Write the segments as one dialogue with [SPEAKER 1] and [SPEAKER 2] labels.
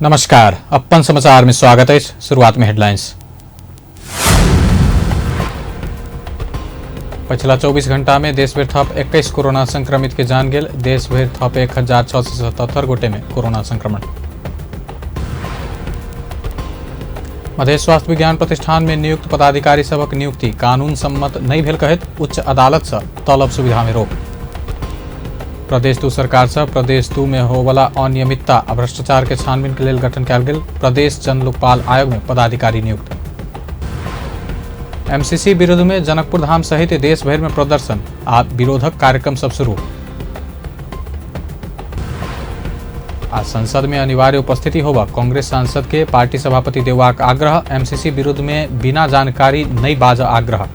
[SPEAKER 1] नमस्कार, अपन समाचार में स्वागत है। शुरुआत में हेडलाइंस। पछिला 24 घंटा में देश भरि थप 21 कोरोना संक्रमित के जान गेल। देश भरि थप 1677 गोटे में कोरोना संक्रमण। मधेश स्वास्थ्य विज्ञान प्रतिष्ठान में नियुक्त पदाधिकारी सभक नियुक्ति कानून सम्मत नहीं भेल कहैत उच्च अदालत से तलब सुविधा में रोक। प्रदेश 2 सरकार से प्रदेश 2 में होवला अनियमितता आ भ्रष्टाचार के छानबीन के लेल गठन कयल गेल प्रदेश जन लोकपाल आयोग में पदाधिकारी नियुक्त। एमसीसी विरोध में जनकपुर धाम सहित देश भर में प्रदर्शन आ विरोधक कार्यक्रम सब शुरू। आ संसद में अनिवार्य उपस्थिति होगा कांग्रेस सांसद के पार्टी सभापति देवाक आग्रह। एमसीसी विरोध में बिना जानकारी नहीं बाज आग्रह।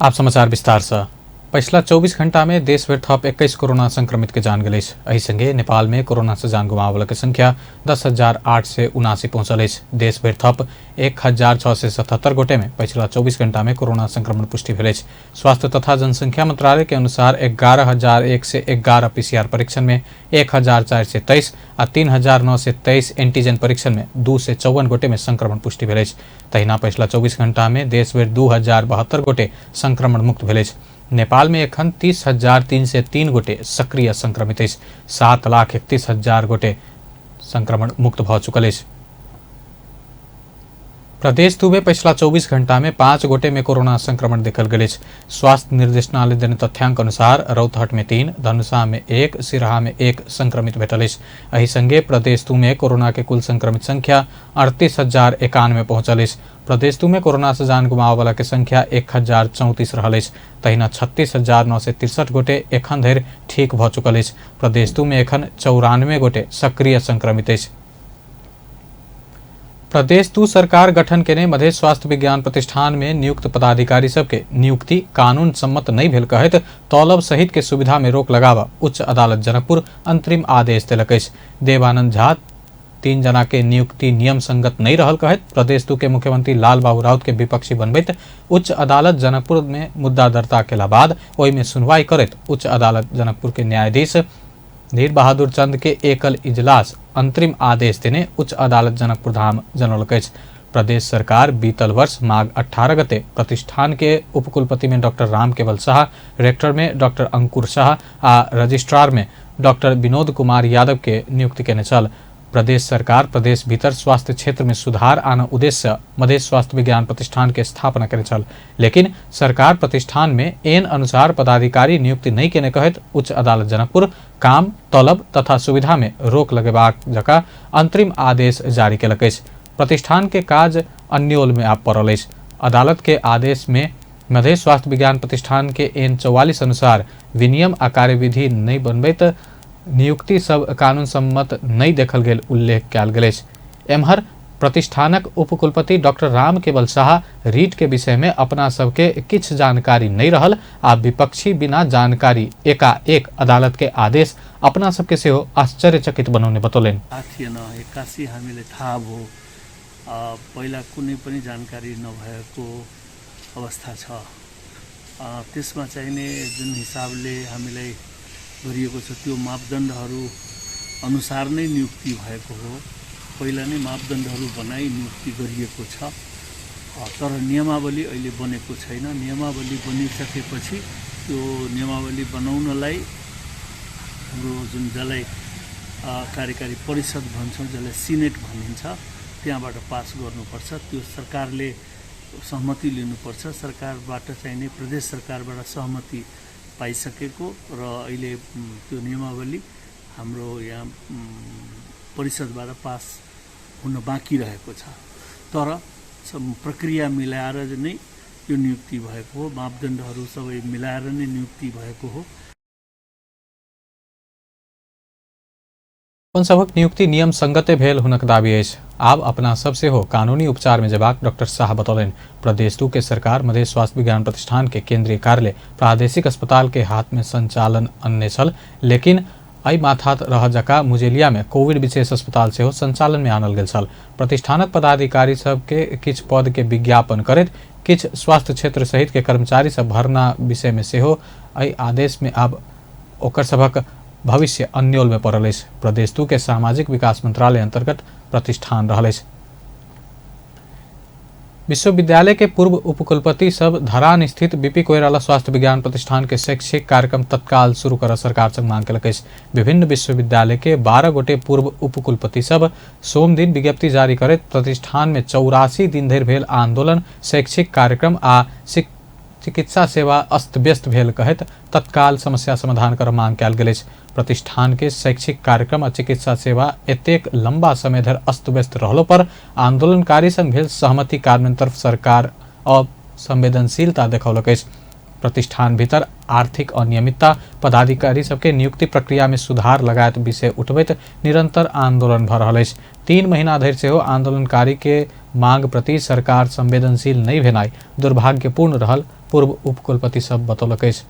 [SPEAKER 1] आप समाचार विस्तार से। पछिला 24 घंटा में देश भरि थप 21 कोरोना संक्रमित के जान गेल अछि। एहि संगे नेपाल में कोरोना से जान गुमावल के संख्या 10,879 पहुंचल अछि। देश भरि थप 1677 गोटे में पछिला 24 घंटा में कोरोना संक्रमण पुष्टि भेल अछि। स्वास्थ्य तथा जनसंख्या मंत्रालय के अनुसार 11,111 पीसीआर परीक्षण में 1,423 आ 3,923 एंटीजन परीक्षण में 254 गोटे में संक्रमण पुष्टि भेल अछि। तहिना पछिला 24 घंटा में देश भरि 2,072 गोटे संक्रमण मुक्त भेल अछि। नेपाल में एखन 30,303 गोटे सक्रिय संक्रमित अछि। 7,31,000 गोटे संक्रमण मुक्त भऽ चुकल अछि। प्रदेश 2 में पछिला 24 घंटा में 5 गोटे में कोरोना संक्रमण देखल गेल अछि। स्वास्थ्य निर्देशनालय देने तथ्यांक अनुसार रौतहट में 3, धनुषा में 1, सिरहा में 1 संक्रमित भेटल अछि। एहि संगे प्रदेश 2 में कोरोना के कुल संक्रमित संख्या 38,091 पहुंचल अछि। प्रदेश 2 में कोरोना से जान गुमावला के संख्या 1,034 रहल अछि। तहिना 36,963 गोटे एखन धरि ठीक भऽ चुकल अछि। प्रदेश 2 में एखन 94 गोटे सक्रिय संक्रमित अछि। प्रदेश 2 सरकार गठन केने मधेश स्वास्थ्य विज्ञान प्रतिष्ठान में नियुक्त पदाधिकारी सबके नियुक्ति कानून सम्मत नहीं भेल कहैत तलब सहित के सुविधा में रोक लगावा उच्च अदालत जनकपुर अंतरिम आदेश देलक अछि। देवानंद झा 3 जना के नियुक्ति नियम संगत नहीं रहल कहैत प्रदेश 2 के मुख्यमंत्री लाल बाबू राउत के विपक्षी बनबैत उच्च अदालत जनकपुर में मुद्दा दर्ता केला बाद ओहि में सुनवाई करैत उच्च अदालत जनकपुर के न्यायाधीश धीर बहादुर चंद के एकल इजलास अंतरिम आदेश देने उच्च अदालत जनकपुर धाम जनौलक अछि। प्रदेश सरकार बीतल वर्ष माघ 18 गते प्रतिष्ठान के उपकुलपति में डॉक्टर राम केवल शाह, रेक्टर में डॉक्टर अंकुर शाह आ रजिस्ट्रार में डॉक्टर विनोद कुमार यादव के नियुक्ति केने छल। प्रदेश सरकार प्रदेश भीतर स्वास्थ्य क्षेत्र में सुधार आन उद्देश्य मधेश स्वास्थ्य विज्ञान प्रतिष्ठान के स्थापना केने छल, लेकिन सरकार प्रतिष्ठान में एन अनुसार पदाधिकारी नियुक्ति नहीं केने कहैत उच्च अदालत जनकपुर काम तलब तथा सुविधा में रोक लगेबाक जकाँ अंतरिम आदेश जारी केलक अछि। प्रतिष्ठान के काज अन्योल में आब पड़ल अछि। अदालत के आदेश में मधेश स्वास्थ्य विज्ञान प्रतिष्ठान के एन 44 अनुसार विनियम आ कार्यविधि नहीं बनबैत नियुक्ति सब कानून सम्मत नहीं देखल गेल उल्लेख कयल गेल अछि। एम्हर प्रतिष्ठानक उपकुलपति डॉक्टर राम केवल शाह रीट के विषय में अपना सबके किछु जानकारी नहीं रहल आ विपक्षी बिना जानकारी एकाएक अदालत के आदेश अपना सबके सेहो आश्चर्यचकित बनौने बतौलनि।
[SPEAKER 2] थिएन, 81 हामीलाई थाहा भयो। पहिला कुनै पनि जानकारी नभएको अवस्था छ। त्यसमा चाहिने जुन हिसाबले हामीलाई गरिएको छ त्यो मापदण्डहरू अनुसार नै नियुक्ति भएको हो। पहिला नै मापदण्डहरू बनाई नियुक्ति गरिएको छ, तर नियमावली अहिले बनेको छैन। नियमावली बनिसकेपछि त्यो नियमावली बनाउनलाई हाम्रो जुन जसलाई कार्यकारी परिषद भन्छौँ, जसलाई सिनेट भनिन्छ, त्यहाँबाट पास गर्नुपर्छ। त्यो सरकारले सहमति लिनुपर्छ। सरकारबाट चाहिने प्रदेश सरकारबाट सहमति पाइसकेको र अहिले त्यो नियमावली हाम्रो यहाँ परिषदबाट पास हुन बाँकी रहेको छ। तर प्रक्रिया मिलाएर नै यो नियुक्ति भएको हो, मापदण्डहरू सबै मिलाएर नै नियुक्ति भएको हो।
[SPEAKER 1] अपन सभक नियुक्ति नियम संगते भेल हुनक दावी अछि। आब अपना सब सेहो कानूनी उपचार में जेबाक डॉक्टर शाह बतौलनि। प्रदेश 2 के सरकार मधेश स्वास्थ्य विज्ञान प्रतिष्ठान के केंद्रीय कार्यालय प्रादेशिक अस्पताल के हाथ में संचालन अनने छल, लेकिन एहि माथात रह जका मुजेलिया में कोविड विशेष अस्पताल सेहो संचालन में आनल गेल छल। प्रतिष्ठानक पदाधिकारी सबके किछु पद के विज्ञापन करैत किछु स्वास्थ्य क्षेत्र सहित के कर्मचारी सब भर्ना विषय में सेहो एहि आदेश में आब ओकर सभक भविष्य अन्योल में पड़ल अछि। प्रदेश 2 के सामाजिक विकास मंत्रालय अंतर्गत प्रतिष्ठान रहल अछि। विश्वविद्यालय के पूर्व उपकुलपति सब धरान स्थित बीपी कोइराला स्वास्थ्य विज्ञान प्रतिष्ठान के शैक्षिक कार्यक्रम तत्काल शुरू कर सरकार से मांग केलक अछि। विभिन्न विश्वविद्यालय के 12 गोटे पूर्व उपकुलपति सब सोमदिन विज्ञप्ति जारी करैत प्रतिष्ठान में 84 दिन धरि भेल आंदोलन, शैक्षिक कार्यक्रम आ चिकित्सा सेवा अस्त व्यस्त भेल कहैत तत्काल समस्या समाधान कर मांग कयल गेल अछि। प्रतिष्ठान के शैक्षिक कार्यक्रम आ चिकित्सा सेवा एतेक लंबा समय धरि अस्त व्यस्त रहलो पर आंदोलनकारी संग भेल सहमति कार्यान्वयन सरकार असंवेदनशीलता देखौलक अछि। प्रतिष्ठान भीतर आर्थिक अनियमितता, पदाधिकारी सबके नियुक्ति प्रक्रिया में सुधार लगायत विषय उठबैत निरंतर आंदोलन भऽ रहल अछि। 3 महीना धरि सेहो आंदोलनकारी के मांग प्रति सरकार संवेदनशील नहि भेनाइ दुर्भाग्यपूर्ण रहल पूर्व उपकुलपति सब बतौलक अछि।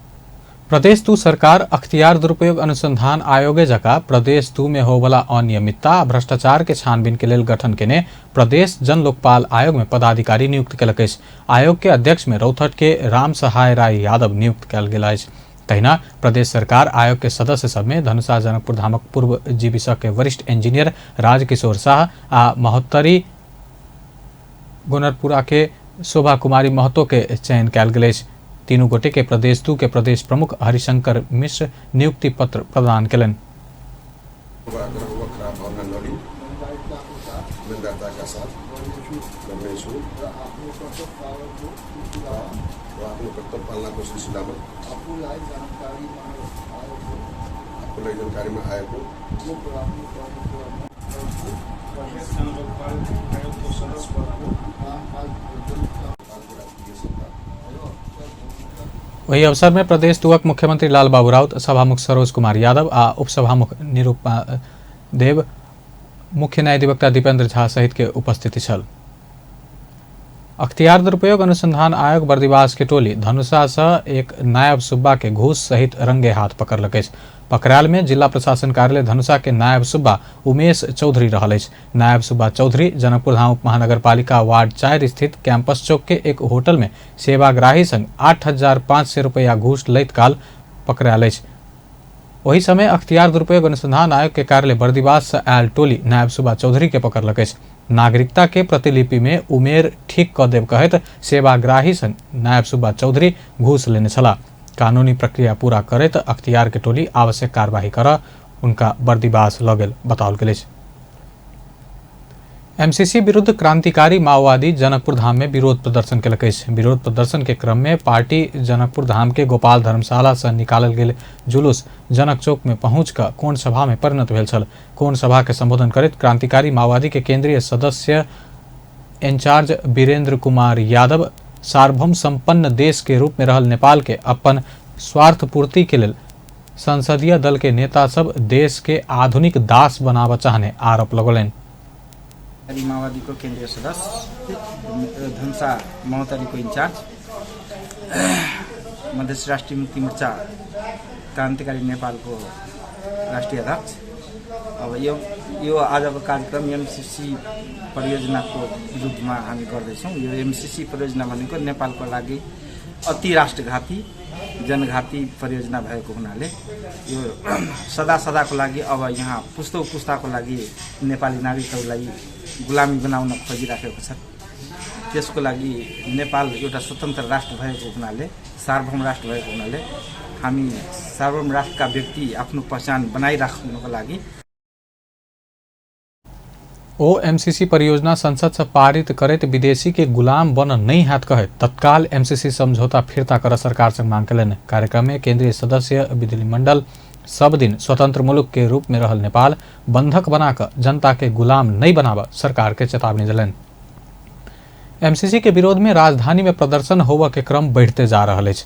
[SPEAKER 1] प्रदेश 2 सरकार अख्तियार दुरुपयोग अनुसंधान आयोगे जका प्रदेश 2 में होवला अनियमितता आ भ्रष्टाचार के छानबीन के लेल गठन केने प्रदेश जन लोकपाल आयोग में पदाधिकारी नियुक्त केलक अछि। आयोग के अध्यक्ष में रौथट के राम सहाय राय यादव नियुक्त कयल गेल अछि। तहिना प्रदेश सरकार आयोग के सदस्य सब में धनुषा जनकपुर धामक पूर्व जीविसा के वरिष्ठ इंजीनियर राजकिशोर शाह आ महोत्तरी गोनरपुरा के शोभा कुमारी महतो के चयन कयल गेल अछि। तीनू गोटे के प्रदेश 2 के प्रदेश प्रमुख हरिशंकर मिश्र नियुक्ति पत्र प्रदान केलनि। वही अवसर में प्रदेश 2 मुख्यमंत्री लाल बाबू राउत, सभामुख सरोज कुमार यादव आ उपसभामुख निरूपा देव, मुख्य न्यायाधिवक्ता दीपेंद्र झा सहित के उपस्थिति छल। अख्तियार दुरुपयोग अनुसंधान आयोग बर्दिवास के टोली धनुषा से एक नायब सुब्बा के घूस सहित रंगे हाथ पकड़लक अछि। पकड़ायल में जिला प्रशासन कार्यालय धनुषा के नायब सुब्बा उमेश चौधरी रहल अछि। नायब सुब्बा चौधरी जनकपुर धाम उप महानगरपालिका वार्ड 4 स्थित कैंपस चौक के एक होटल में सेवाग्राही संग 8,500 रुपया घूस लैत काल पकड़ायल अछि। ओहि समय अख्तियार दुरुपयोग अनुसंधान आयोग के कार्यालय बर्दिवास से आयल टोली नायब सुब्बा चौधरी के पकड़लक अछि। नागरिकता के प्रतिलिपि में उमेर ठीक क देब कहैत सेवाग्राही संग नायब सुब्बा चौधरी घूस लेने छलाह। कानूनी प्रक्रिया पूरा करैत अख्तियार के टोली आवश्यक कार्यवाही कर उनका बर्दिवास ल गेल बताओल गेल अछि। एमसीसी विरुद्ध क्रांतिकारी माओवादी जनकपुर धाम में विरोध प्रदर्शन केलक अछि। विरोध प्रदर्शन के क्रम में पार्टी जनकपुर धाम के गोपाल धर्मशाला से निकालल गेल जुलूस जनक चौक में पहुंच कऽ कोण सभा में परिणत भेल छल। कोण सभा के संबोधन करैत क्रांतिकारी माओवादी के केंद्रीय सदस्य इंचार्ज वीरेंद्र कुमार यादव सार्वभौम संपन्न देश के रूप में रहल नेपाल के अपन स्वार्थ पूर्ति के लेल संसदीय दल के नेता सब देश के आधुनिक दास बनाबऽ चाहने आरोप लगौलनि।
[SPEAKER 3] माओवादी को केंद्रीय सदस्य, धनुषा महोत्तरी को इंचार्ज, मधेश राष्ट्रीय मुक्ति मोर्चा क्रांतिकारी नेपाल को राष्ट्रीय अध्यक्ष। अब यो आजको कार्यक्रम एमसीसी परियोजनाको विरुद्धमा हामी गर्दैछौँ। यो एमसीसी परियोजना भनेको नेपालको लागि अति राष्ट्रघाती जनघाती परियोजना भएको हुनाले यो सदा सदाको लागि अब यहाँ पुस्तौ पुस्ताको लागि नेपाली नागरिकहरूलाई गुलामी बनाउन खोजिराखेको छ। त्यसको लागि नेपाल एउटा स्वतन्त्र राष्ट्र भएको हुनाले, सार्वभौम राष्ट्र भएको हुनाले हामी सार्वभौम राष्ट्रका व्यक्ति आफ्नो पहिचान बनाइराख्नुको लागि
[SPEAKER 1] ओ एमसीसी परियोजना संसद से पारित करैत विदेशी के गुलाम बन नहीं हैत कहैत तत्काल एमसीसी समझौता फिर्ता कर सरकार से मांग केलनि। कार्यक्रम में केंद्रीय सदस्य बिजुली मंडल सब दिन स्वतंत्र मुल्क के रूप में रहल नेपाल बंधक बनाकर जनता के गुलाम नहीं बनाबऽ सरकार के चेतावनी दिलनि। एमसीसी के विरोध में राजधानी में प्रदर्शन होबऽ के क्रम बढ़ते जा रहल अछि।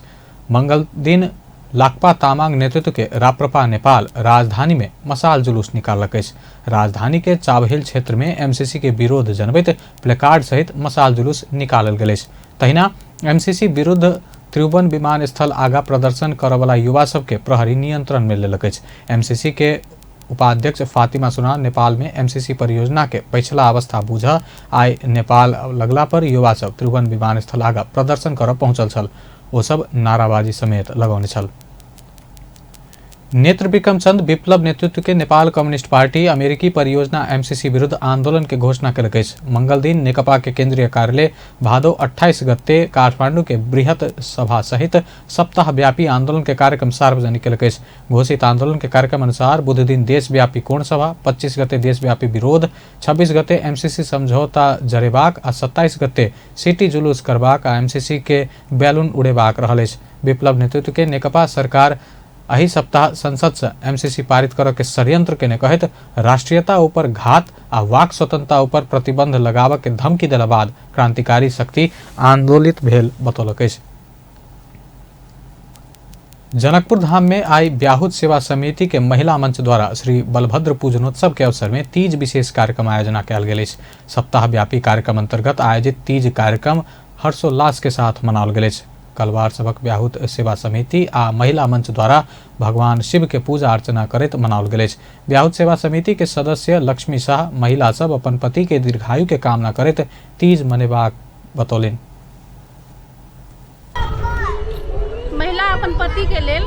[SPEAKER 1] मंगल दिन लाकपा तामाङ नेतृत्व के राप्रपा नेपाल राजधानी में मसाल जुलूस निकाललक अछि। राजधानी के चाबहिल क्षेत्र में एमसीसी के विरोध जनबैत प्लेकार्ड सहित मसाल जुलूस निकालल गेल अछि। तहिना एमसीसी विरुद्ध त्रिभुवन विमानस्थल आगा प्रदर्शन करऽवला युवा सबके प्रहरी नियंत्रण में लेलक अछि। एमसीसी के उपाध्यक्ष फातिमा सुना नेपाल में एमसीसी परियोजना के पछिला अवस्था बुझ आइ नेपाल लगला पर युवा सब त्रिभुवन विमानस्थल आगा प्रदर्शन करऽ पहुँचल छल। ओ सब नाराबाजी समेत लगौने छल। नेत्र विक्रम चंद विप्लव नेतृत्व के नेपाल कम्युनिस्ट पार्टी अमेरिकी परियोजना एमसीसी विरुद्ध आंदोलन के घोषणा केलक अछि। मंगल दिन नेकपा के केंद्रीय कार्यालय भादो 28 गते काठमांडू के बृहत सभा सहित सप्ताहव्यापी आंदोलन के कार्यक्रम सार्वजनिक केलक अछि। घोषित आंदोलन के कार्यक्रम अनुसार बुध दिन देशव्यापी कोण सभा, 25 गते देशव्यापी विरोध, 26 गते एमसीसी समझौता जरेबाक आ 27 गते सिटी जुलूस करबाक आ एमसीसी के बैलून उड़ेबाक रहल अछि। विप्लव नेतृत्व के नेकपा सरकार एहि सप्ताह संसद से एमसीसी पारित करऽ के षड्यंत्र केने कहैत राष्ट्रीयता ऊपर घात आ वाक स्वतंत्रता ऊपर प्रतिबंध लगाबऽ के धमकी देला बाद क्रांतिकारी शक्ति आंदोलित भेल बतौलक अछि। जनकपुर धाम में आई ब्याहुत सेवा समिति के महिला मंच द्वारा श्री बलभद्र पूजनोत्सव के अवसर में तीज विशेष कार्यक्रम आयोजना कयल गेल अछि। सप्ताहव्यापी कार्यक्रम अंतर्गत आयोजित तीज कार्यक्रम हर्षोल्लास के साथ मनाओल गेल अछि। कलवार सभक ब्याहुत सेवा समिति आ महिला मंच द्वारा भगवान शिव के पूजा अर्चना करैत मनाओल गेल अछि। ब्याहुत सेवा समिति के सदस्य लक्ष्मी शाह महिला सब अपन पति के दीर्घायु के कामना करैत तीज मनेबाक बतौलनि।
[SPEAKER 4] महिला अपन पति के लेल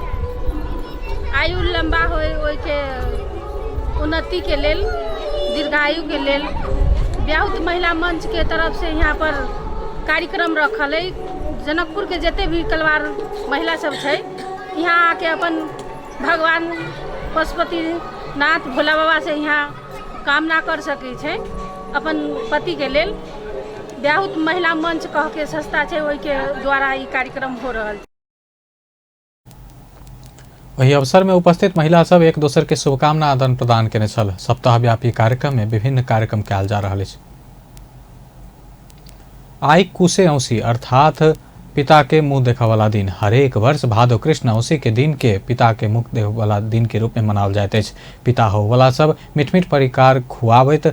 [SPEAKER 4] आयु लंबा होय, ओहिके उन्नति के लेल, दीर्घायु के लेल ब्याहुत महिला मंच के तरफ से यहाँ पर कार्यक्रम रखल है। जनकपुर के जते भी कलवार महिला सब छै यहाँ आके अपन भगवान पशुपति नाथ भोला बाबा से यहाँ कामना कर सकै छै अपन पति के लेल। ब्याहुत महिला मंच कह के संस्था छै, ओहिके द्वारा ई कार्यक्रम हो रहल छै।
[SPEAKER 1] वही अवसर में उपस्थित महिला सब एक दोसर के शुभकामना आदान प्रदान केने छल। सप्ताहव्यापी कार्यक्रम में विभिन्न कार्यक्रम कयल जा रहल अछि। आई कुशे औसी अर्थात पिता के मुँह देखा वाला दिन हरेक वर्ष भादो कृष्ण औसी के दिन के पिता के मुख देखे वाला दिन के रूप में मनाओल जाइत अछि। पिता हो वाला सब मीठ मीठ परिकार खुआबैत,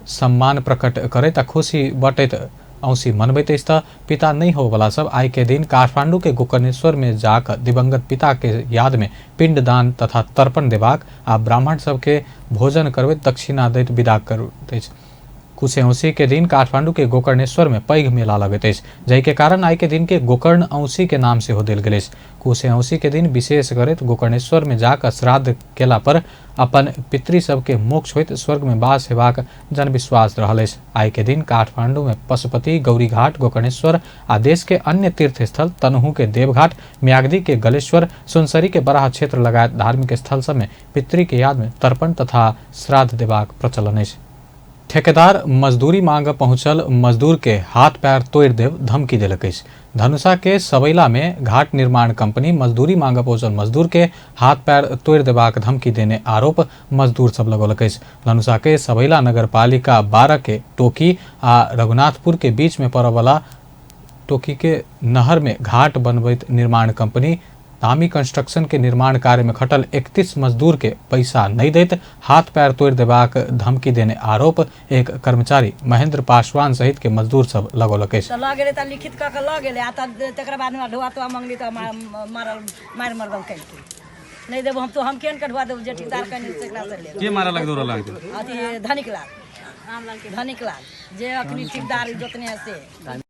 [SPEAKER 1] सम्मान प्रकट करैत आ खुशी बटैत औसी मनबैत अछि तऽ पिता नहि हो वाला सब आई के दिन काठमांडू के गोकर्णेश्वर में जाकर दिवंगत पिता के याद में पिंडदान तथा तर्पण देबाक आ ब्राह्मण सबके भोजन करबैत दक्षिणा दैत विदा करैत अछि। कुशे औसी के दिन काठमांडू के गोकर्णेश्वर में पैघ मेला लगैत अछि, जाहि के कारण आई के दिन के गोकर्ण औसी के नाम सेहो देल गेल अछि। कुशे औसी के दिन विशेष करैत गोकर्णेश्वर में जाकर श्राद्ध केला पर अपन पितृ सबके मोक्ष होइत स्वर्ग में वास हेबाक जनविश्वास रहल अछि। आई के दिन काठमांडू में पशुपति, गौरीघाट, गोकर्णेश्वर आ देश के अन्य तीर्थ स्थल तनहु के देवघाट, म्याग्दी के गलेश्वर, सुनसरी के बराह क्षेत्र लगायत धार्मिक स्थल सब में पितृ के याद में तर्पण तथा श्राद्ध देबाक प्रचलन अछि। ठेकेदार मजदूरी मांग पहुंचल मजदूर के हाथ पैर तोड़ि देब धमकी देलक अछि। धनुषा के सबैला में घाट निर्माण कंपनी मजदूरी मांग पहुंचल मजदूर के हाथ पैर तोड़ि देबाक धमकी देने आरोप मजदूर सब लगौलक अछि। धनुषा के सबैला नगर पालिका 12 के टोकी आ रघुनाथपुर के बीच में पड़य वाला टोकी के नहर में घाट बनबैत निर्माण कंपनी धामी कंस्ट्रक्शन के निर्माण कार्य में खटल 31 मजदूर के पैसा नहीं दैत हाथ पैर तोड़ि देबाक धमकी देने आरोप एक कर्मचारी महेंद्र पासवान सहित के मजदूर सब लगौलक अछि।
[SPEAKER 5] तऽ लऽ गेलै तऽ लिखित कऽ के लऽ गेलै आ तब तकर बादमे ढुआ तुआ मङ्गली तऽ मारल मारि मरदल कयलकै। नहि देबो हम तो हम केहन के ढुआ देबो, जे ठेकेदार कनि तेकरा से लेब।
[SPEAKER 6] के मारा लग दौड़ल अहाँके?
[SPEAKER 5] अथी धनिक लाल, धनिक लाल जे अखनी ठेकेदार जोतने है से।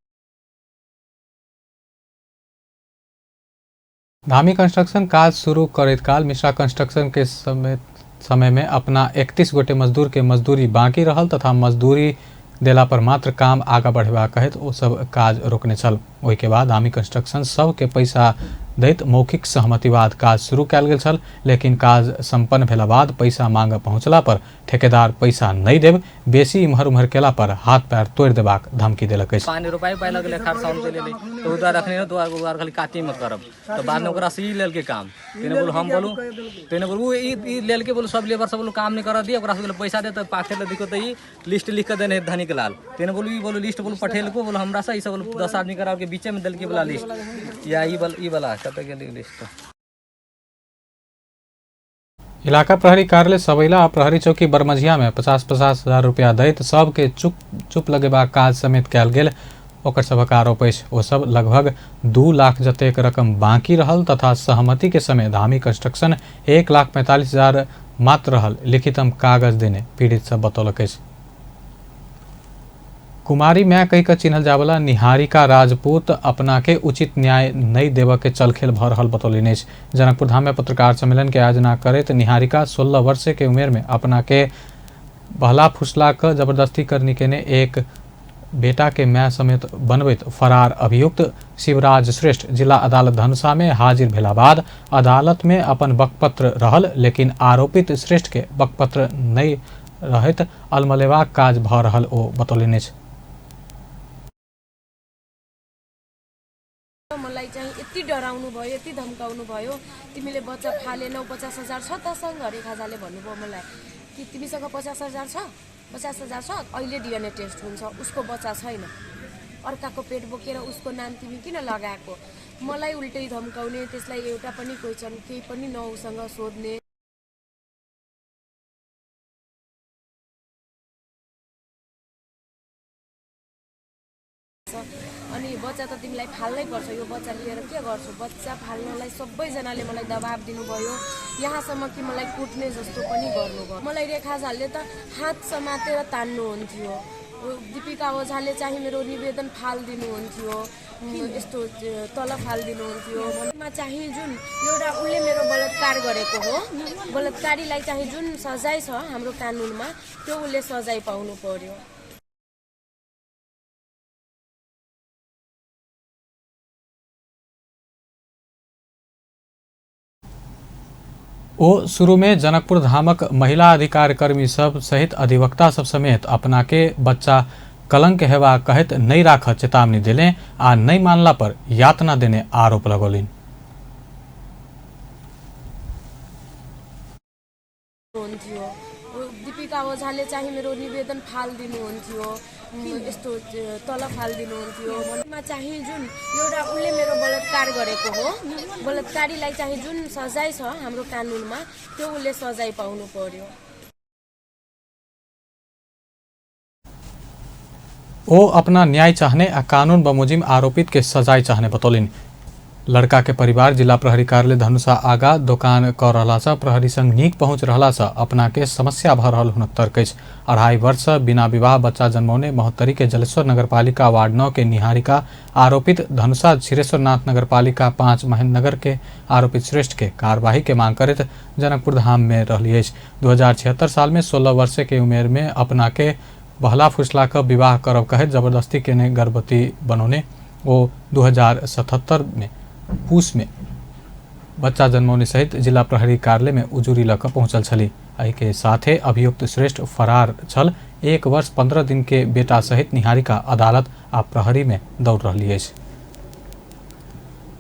[SPEAKER 1] धामी कंस्ट्रक्शन काज शुरू करैत काल मिश्रा कंस्ट्रक्शन के समय में अपना 31 गोटे मजदूर के मजदूरी बाकी रहल तथा मजदूरी देला पर मात्र काम आगा बढ़ेबाक कहैत ओ सब काज रोकने छल। ओहि के बाद धामी कंस्ट्रक्शन सब के पैसा दैत मौखिक सहमति बाद काज शुरू कयल गेल छल, लेकिन काज संपन्न भेला बाद पैसा मांग पहुंचला पर ठेकेदार पैसा नहीं देब, बेसी इम्हर उम्हर केला पर हाथ पैर तोड़ि देबाक धमकी देलक अछि।
[SPEAKER 7] पानी रोपाइ पाइ लगलै खरसाउन चलि एलै तऽ उधर रखने रहो दुआर उआर खाली काती मत करब। तऽ बादमे ओकरा से ई लेलकै काम तेने बोलू हम बोलू तेने बोलू ई ई लेलकै बोलू सब लेबर सब बोलू काम नहीं करऽ दिए ओकरा से बोलू पैसा दे। तऽ पाखे लए दिक्कत ई लिस्ट लिख कऽ देने धनिक लाल तेने बोलू ई बोलू लिस्ट बोलू पठेलको बोलू हमरा से ई सब बोलू 10 आदमी करा के बीचे में देलकै वाला लिस्ट या ई वाला ई वाला कतऽ गेलै लिस्ट।
[SPEAKER 1] इलाका प्रहरी कार्यालय सबैला आ प्रहरी चौकी बरमझिया में 50-50 हजार रुपया दैत सबके चुप चुप लगेबाक काज समेत कयल गेल ओकर सभक आरोप अछि। ओ सब लगभग 2 लाख जतेक रकम बाकी रहल तथा सहमति के समय धामी कंस्ट्रक्शन 1,45,000 मात्र रहल लिखितम कागज देने पीड़ित सब बतौलक अछि। कुमारी माय कहि कऽ चिन्हल जावला निहारिका राजपूत अपना के उचित न्याय नहि देबऽ के चलखेल भऽ रहल बतौलनि अछि। जनकपुर धाम में पत्रकार सम्मेलन के आयोजना करैत निहारिका 16 वर्ष के उमेर में अपना के बहला फुसला कऽ जबरदस्ती करनी केने एक बेटा के माय समेत बनबैत फरार अभियुक्त शिवराज श्रेष्ठ जिला अदालत धनुषा में हाजिर भेला बाद अदालत में अपन बकपत्र रहल, लेकिन आरोपित श्रेष्ठ के बकपत्र नहि रहैत अलमलेबाक काज भऽ रहल ओ बतौलनि अछि।
[SPEAKER 6] मलाई चाहिँ यति डराउनु भयो, यति धम्काउनु भयो, तिमीले बच्चा फालेनौ, 50,000 छ तसँग, रेखाजाले भन्नुभयो मलाई कि तिमीसँग 50,000 छ, 50,000 छ, अहिले डिएनए टेस्ट हुन्छ, उसको बच्चा छैन, अर्काको पेट बोकेर उसको नाम तिमी किन लगाएको। मलाई उल्टै धम्काउने, त्यसलाई एउटा पनि क्वेसन केही पनि नउसँग सोध्ने। अनि बच्चा त तिमीलाई फाल्नै पर्छ, यो बच्चा लिएर के गर्छौ, बच्चा फाल्नलाई सबैजनाले मलाई दबाब दिनुभयो, यहाँसम्म कि मलाई कुट्ने जस्तो पनि गर्नुभयो। मलाई रेखा झाले त हात समातेर तान्नुहुन्थ्यो, दीपिका ओझाले चाहिँ मेरो निवेदन फालिदिनुहुन्थ्यो, यस्तो तल फालिदिनुहुन्थ्यो। मा चाहिँ जुन एउटा उसले मेरो बलात्कार गरेको हो, बलात्कारीलाई चाहिँ जुन सजाय छ हाम्रो कानुनमा त्यो उसले सजाय पाउनु पर्यो।
[SPEAKER 1] ओ शुरू में जनकपुर धामक महिला अधिकार कर्मी सब सहित अधिवक्ता सब समेत अपना के बच्चा कलंक हेवा कहत नहीं राख चेतावनी देले आ नहीं मानला पर यातना देने आरोप लगौलिन।
[SPEAKER 6] दीपिका ओझाले चाहिँ मेरो निवेदन फालिदिनुहुन्थ्यो, यस्तो तल फालिदिनुहुन्थ्यो। मा चाहिँ जुन एउटा उसले मेरो बलात्कार गरेको हो, बलात्कारीलाई चाहिँ जुन सजाय छ हाम्रो कानुनमा त्यो उसले सजाय पाउनु पर्यो।
[SPEAKER 1] ओ अपना न्याय चाहने आ कानून बमोजिम आरोपित के सजाय चाहने बतौलिन। लड़का के परिवार जिला प्रहरी कार्यालय धनुषा आगा दोकान कर रहला से प्रहरी संग नीक पहुंच रहला से अपना के समस्या भ रहल हुनक तर्क अछि। 2.5 वर्ष बिना विवाह बच्चा जन्मौने महोत्तरी के जलेश्वर नगरपालिका वार्ड 9 के निहारिका आरोपित धनुषा क्षीरेश्वरनाथ नगरपालिका 5 महेंद्रनगर के आरोपित श्रेष्ठ के कार्यवाही के मांग करैत जनकपुर धाम में रहली अछि। 2076 साल में 16 वर्ष के उमेर में अपना के बहला फुसला कऽ विवाह करब कहैत जबरदस्ती केने गर्भवती बनौने ओ 2077 में पूस में बच्चा जन्मौने सहित जिला प्रहरी कार्यालय में उजुरी लऽ कऽ पहुंचल छली। एहि के साथे अभियुक्त श्रेष्ठ फरार छल। 1 वर्ष 15 दिन के बेटा सहित निहारिका अदालत आ प्रहरी में दौड़ रहली अछि।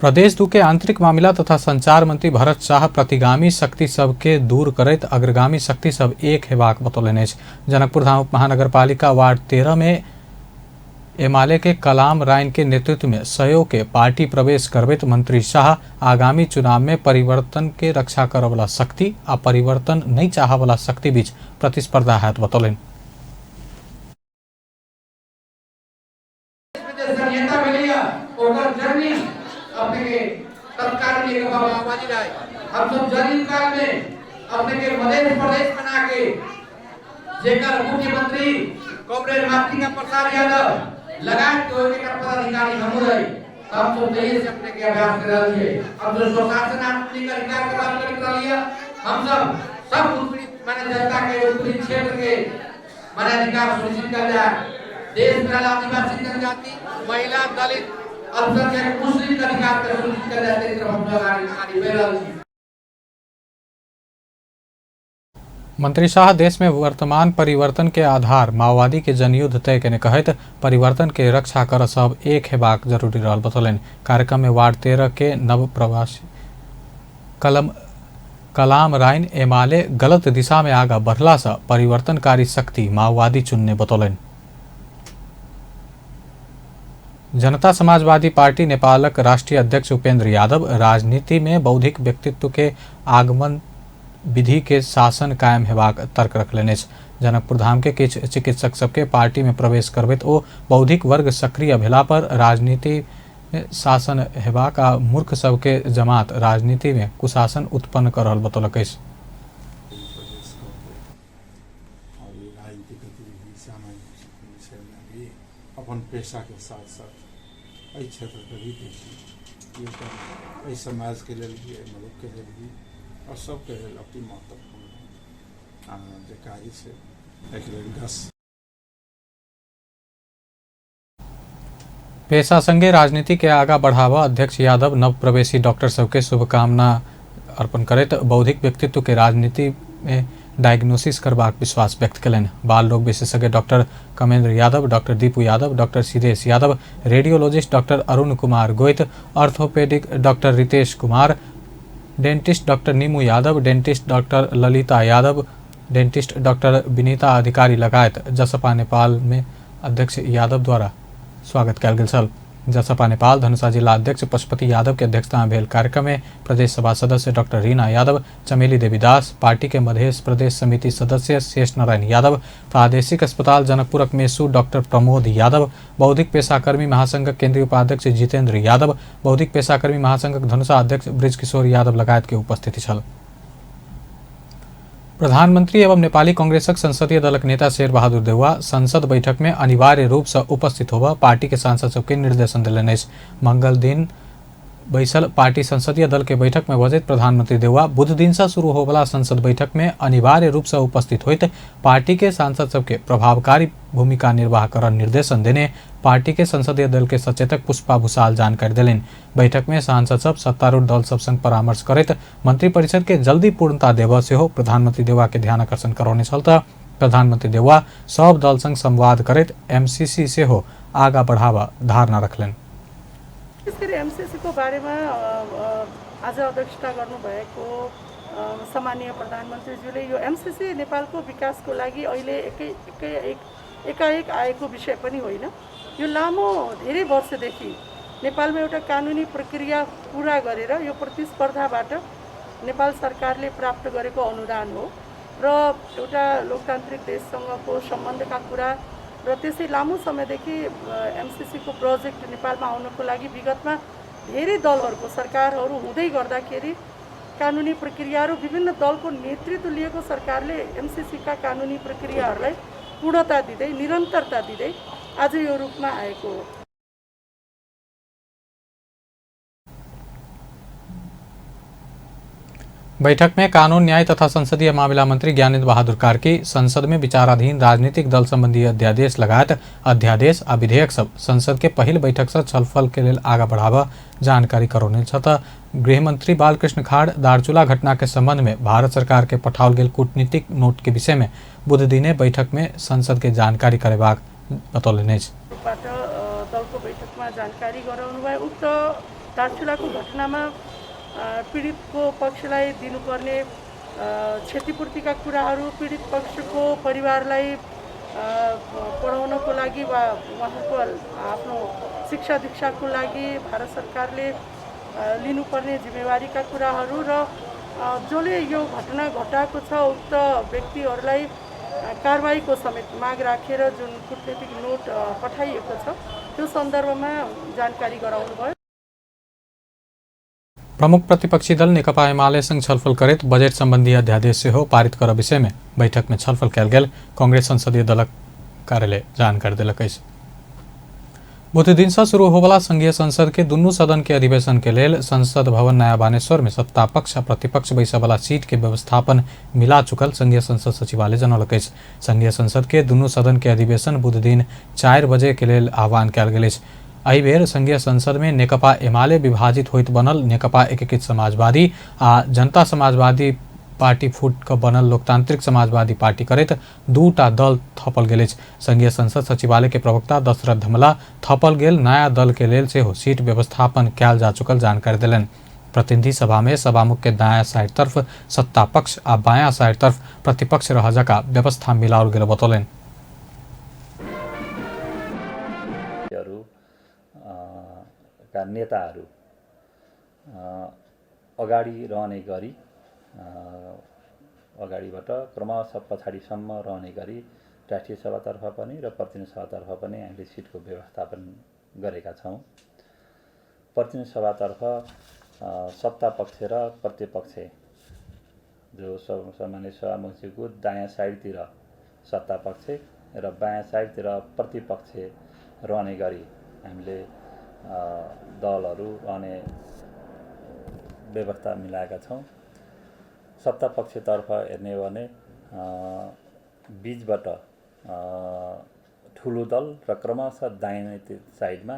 [SPEAKER 1] प्रदेश 2 के आंतरिक मामिला तथा संचार मंत्री भरत शाह प्रतिगामी शक्ति सबके दूर करैत अग्रगामी शक्ति सब एक हेबाक बतौलनि अछि। जनकपुर धाम महानगरपालिका वार्ड 13 में एमाले के कलाम राइन के नेतृत्व में सहयोग के पार्टी प्रवेश करबैत मंत्री शाह आगामी चुनाव में परिवर्तन के रक्षा करवला शक्ति आ परिवर्तन नहीं चाहवला शक्ति बीच प्रतिस्पर्धा हैत बतौलनि।
[SPEAKER 8] हम सब जरीन काल में अपने के मध्य प्रदेश बना के जेकर मुख्यमंत्री कॉमरेड मातृका प्रसाद यादव लगायत के ओकर पदाधिकारी हम रही, हम सब जहिए से अपने के अभ्यास कर रहल छियै। हम सब स्वशासन आंदोलन के अधिकार के बात करैत रहलियै। हम सब सब उत्पीड़ित माने जनता के उत्पीड़ित क्षेत्र के माने अधिकार सुनिश्चित कयल जाय। देश में रहल आदिवासी जनजाति, महिला, दलित, अल्पसंख्यक, मुस्लिम के अधिकार के सुनिश्चित कयल जाय, ताहि तरफ हम सब आगे बढ़ि रहल छी।
[SPEAKER 1] मंत्री शाह देश में वर्तमान परिवर्तन के आधार माओवादी के जनयुद्ध तय केने कहैत परिवर्तन के रक्षा कर सब एक हेबाक जरूरी रहल बतौलनि। कार्यक्रम में वार्ड 13 के नव प्रवासी कलाम राइन एमाले गलत दिशा में आगा बढ़ला से परिवर्तनकारी शक्ति माओवादी चुनने बतौलनि। जनता समाजवादी पार्टी नेपालक राष्ट्रीय अध्यक्ष उपेंद्र यादव राजनीति में बौद्धिक व्यक्तित्व के आगमन विधि के शासन कायम हेबाक तर्क रखलनि अछि। जनकपुर धाम के किछु चिकित्सक सबके पार्टी में प्रवेश करबैत ओ बौद्धिक वर्ग सक्रिय भेला पर राजनीति में शासन हेबाक आ मूर्ख सबके जमात राजनीति में कुशासन उत्पन्न कर रहल बतौलक अछि।
[SPEAKER 9] राजनीतिक गतिविधि, सामाजिक विषयलाई पेशाके साथ साथ एहि क्षेत्रके भी देखी। एउटा एहि समाजके लेल भी, एहि मुलुकके लेल भी और सबके लेल अति महत्वपूर्ण जे कार्य छै एहिके लेल 10।
[SPEAKER 1] पेशा संगे राजनीति के आगा बढ़ावा अध्यक्ष यादव नवप्रवेशी डॉक्टर सबके शुभकामना अर्पण करैत बौद्धिक व्यक्तित्व के राजनीति में डायग्नोसिस करबाक विश्वास व्यक्त कयलनि। बाल रोग विशेषज्ञ doctor Kamendra Yadav, doctor Deepu Yadav, doctor Siddhesh Yadav, radiologist doctor Arun Kumar Goit, orthopaedic doctor Ritesh Kumar, dentist doctor Nimu Yadav, dentist doctor Lalita Yadav, dentist doctor Vinita Adhikari लगायत जसपा नेपाल में अध्यक्ष यादव द्वारा स्वागत कयल गेल छल। जसपा नेपाल धनुषा जिला अध्यक्ष पशुपति यादव के अध्यक्षता में भेल कार्यक्रम में प्रदेश सभा सदस्य डॉक्टर रीना यादव, चमेली देवी दास, पार्टी के मध्य प्रदेश समिति सदस्य शेष नारायण यादव, प्रादेशिक अस्पताल जनकपुरक मेसू डॉक्टर प्रमोद यादव, बौद्धिक पेशाकर्मी महासंघक केंद्रीय उपाध्यक्ष जितेंद्र यादव, बौद्धिक पेशाकर्मी महासंघक धनुषा अध्यक्ष ब्रिजकिशोर यादव लगायत के उपस्थिति छल। प्रधानमंत्री एवं नेपाली कांग्रेसक संसदीय दलक नेता शेरबहादुर देउवा संसद बैठक में अनिवार्य रूप से उपस्थित होबऽ पार्टी के सांसद सबके निर्देशन देलनि अछि। मंगल दिन बैसल पार्टी संसदीय दल के बैठक में बजैत प्रधानमंत्री देउवा बुध दिन से शुरू होबला संसद बैठक में अनिवार्य रूप से उपस्थित होइत पार्टी के सांसद सबके प्रभावकारी भूमिका निर्वाह कर निर्देशन देने पार्टी के संसदीय दल के सचेतक पुष्पा भूषाल जानकारी देलनि। बैठक में सांसद सब सत्तारूढ़ दल सब संग परामर्श करैत मंत्रिपरिषद के जल्दी पूर्णता देबऽ सेहो प्रधानमंत्री देउवा के ध्यान आकर्षण करौने छल। त प्रधानमंत्री देउवा सब दल संग संवाद करैत एमसीसी सेहो आगा बढ़ावा धारणा रखलनि।
[SPEAKER 10] विशेष गरी एमसीसी को बारेमा आज अध्यक्षता गर्नुभएको सम्माननीय प्रधानमन्त्रीज्यूले यो एमसीसी नेपालको विकासको लागि अहिले एकाएक आएको विषय पनि होइन। यो लामो धेरै वर्षदेखि नेपालमा एउटा कानुनी प्रक्रिया पुरा गरेर यो प्रतिस्पर्धाबाट नेपाल सरकारले प्राप्त गरेको अनुदान हो र एउटा लोकतान्त्रिक देशसँगको सम्बन्धका कुरा र त्यसै लामो समयदेखि एमसीसी को प्रोजेक्ट नेपालमा आउनको लागि विगतमा धेरै दलहरूको सरकारहरू हुँदै गर्दाखेरि कानुनी प्रक्रियाहरू विभिन्न दलको नेतृत्व लिएको सरकारले एमसीसी का कानुनी प्रक्रियाहरूलाई पूर्णता दिँदै निरन्तरता दिँदै आज यो रूपमा आएको हो।
[SPEAKER 1] बैठक में कानून न्याय तथा संसदीय मामला मंत्री ज्ञानेन्द्र बहादुर कार्की संसद में विचाराधीन राजनीतिक दल संबंधी अध्यादेश लगायत अध्यादेश आ विधेयक सब संसद के पहिल बैठक से छलफल के लेल आगा बढ़ावा जानकारी करौने छल। गृहमंत्री बालकृष्ण खाड़ दार्चुला घटना के संबंध में भारत सरकार के पठाओल गेल कूटनीतिक नोट के विषय में बुध दिने बैठक में संसद के जानकारी करेबाक बतौलनि अछि।
[SPEAKER 10] दलको बैठकमा जानकारी गराउनु भयो। उक्त दार्चुलाको घटनामा पीडितको पक्षलाई दिनुपर्ने क्षतिपूर्तिका कुराहरू, पीडित पक्षको परिवारलाई पढाउनको लागि वा उहाँहरूको आफ्नो शिक्षा दीक्षाको लागि भारत सरकारले लिनुपर्ने जिम्मेवारीका कुराहरू र जसले यो घटना घटाएको छ उक्त व्यक्तिहरूलाई कारवाहीको समेत माग राखेर जुन कूटनीतिक नोट पठाइएको छ त्यो सन्दर्भमा जानकारी गराउनु भयो।
[SPEAKER 1] प्रमुख प्रतिपक्षी दल नेकपा एमाले संग छलफल करैत बजट संबंधी अध्यादेश सेहो पारित कर विषय में बैठक में छलफल कयल गेल कांग्रेस संसदीय दलक कार्यालय जानकारी देलक अछि। बुध दिन से शुरू होवला संघीय संसद के दुनू सदन के अधिवेशन के लेल संसद भवन नया बानेश्वर में सत्ता पक्ष आ प्रतिपक्ष बैसबला सीट के व्यवस्थापन मिला चुकल संघीय संसद सचिवालय जनौलक अछि। संघीय संसद के दुनू सदन के अधिवेशन बुध दिन 4 बजे के लेल आह्वान कयल गेल अछि। एहि बेर संघीय संसद में नेकपा एमाले विभाजित होइत बनल नेकपा एकीकृत समाजवादी आ जनता समाजवादी पार्टी फूट क बनल लोकतांत्रिक समाजवादी पार्टी करैत दूटा दल थपल गेल अछि। संघीय संसद सचिवालय के प्रवक्ता दशरथ धमला थपल गेल नया दल के लेल सेहो सीट व्यवस्थापन कयल जा चुकल जानकारी देलनि। प्रतिनिधि सभा में सभामुख के दायां साइड तरफ सत्ता पक्ष आ बायां साइड तरफ प्रतिपक्ष रह जका व्यवस्था मिलाओल गेल बतौलनि।
[SPEAKER 11] का नेताहरू अगाडि रहने गरी अगाडिबाट क्रमशः पछाडिसम्म रहने गरी राष्ट्रिय सभातर्फ पनि र प्रतिनिधि सभातर्फ पनि हामीले सिटको व्यवस्थापन गरेका छौँ। प्रतिनिधि सभातर्फ सत्ता पक्ष र प्रतिपक्ष जो सामान्य सभामुखज्यूको दायाँ साइडतिर सत्ता पक्ष र बायाँ साइडतिर प्रतिपक्ष रहने गरी हामीले दलहरू रहने व्यवस्था मिलाएका छौँ। सत्ता पक्षतर्फ हेर्ने हो भने बीचबाट ठुलो दल र क्रमशः दाहिने साइडमा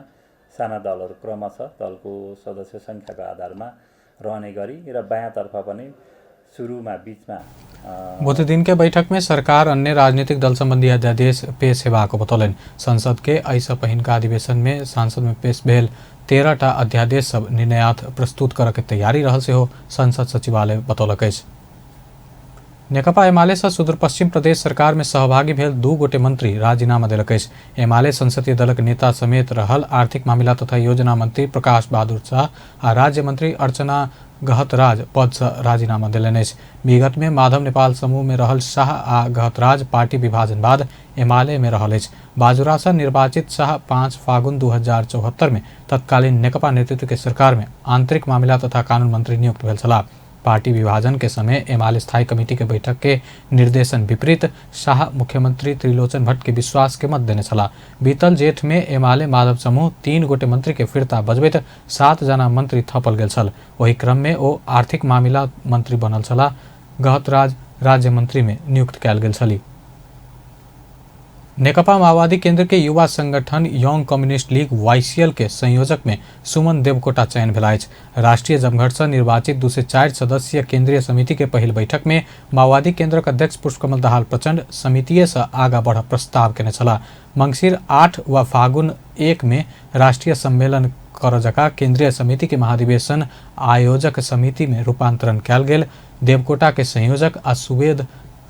[SPEAKER 11] साना दलहरू क्रमशः दलको सदस्य सङ्ख्याको आधारमा रहने गरी र बायाँतर्फ पनि सुरुमा बीचमा।
[SPEAKER 1] बुध दिन के बैठक में सरकार अन्य राजनीतिक दल संबंधी अध्यादेश पेश हेबाक बतौलनि। संसद के एहिसँ पहिनका अधिवेशन में सांसद में पेश भेल 13 टा अध्यादेश सब निर्णयार्थ प्रस्तुत करऽ के तैयारी रहल सेहो संसद सचिवालय बतौलक अछि। नेकपा एमाले सँ सुदूरपश्चिम प्रदेश सरकार में सहभागी भेल 2 गोटे मंत्री राजीनामा देलक अछि। एमाले संसदीय दलक नेता समेत रहल आर्थिक मामिला तथा योजना मंत्री प्रकाश बहादुर शाह आ राज्य मंत्री अर्चना गहतराज पद से राजीनामा देलनि अछि। विगत में माधव नेपाल समूह में रहल शाह आ गहतराज पार्टी विभाजन बाद एमाले में रहल अछि। बाजुरा से निर्वाचित शाह 5 फागुन 2074 में तत्कालीन नेकपा नेतृत्व के सरकार में आंतरिक मामिला तथा कानून मंत्री नियुक्त भेल छलाह। पार्टी विभाजन के समय एमाले स्थायी कमेटी के बैठक के निर्देशन विपरीत शाह मुख्यमंत्री त्रिलोचन भट्ट के विश्वास के मत देने छलाह। बीतल जेठ में एमाले माधव समूह 3 गोटे मंत्री के फिरता बजबैत 7 जना मंत्री थपल गेल छल। ओहि क्रम में ओ आर्थिक मामिला मंत्री बनल छलाह। गहतराज राज्य मंत्री में नियुक्त कयल गेल छली। नेकपा माओवादी केंद्र के युवा संगठन यंग कम्युनिस्ट लीग YCL के संयोजक में सुमन देवकोटा चयन भेल अछि। राष्ट्रीय जमघट से निर्वाचित 204 सदस्यीय केंद्रीय समिति के पहिल बैठक में माओवादी केंद्रक अध्यक्ष पुष्पकमल दाहाल प्रचंड समितिये से आगा बढ़ प्रस्ताव केने छलाह। मंगसिर 8 व फागुन 1 में राष्ट्रीय सम्मेलन कर जका केंद्रीय समिति के महाधिवेशन आयोजक समिति में रूपांतरण कयल गेल। देवकोटा के संयोजक आ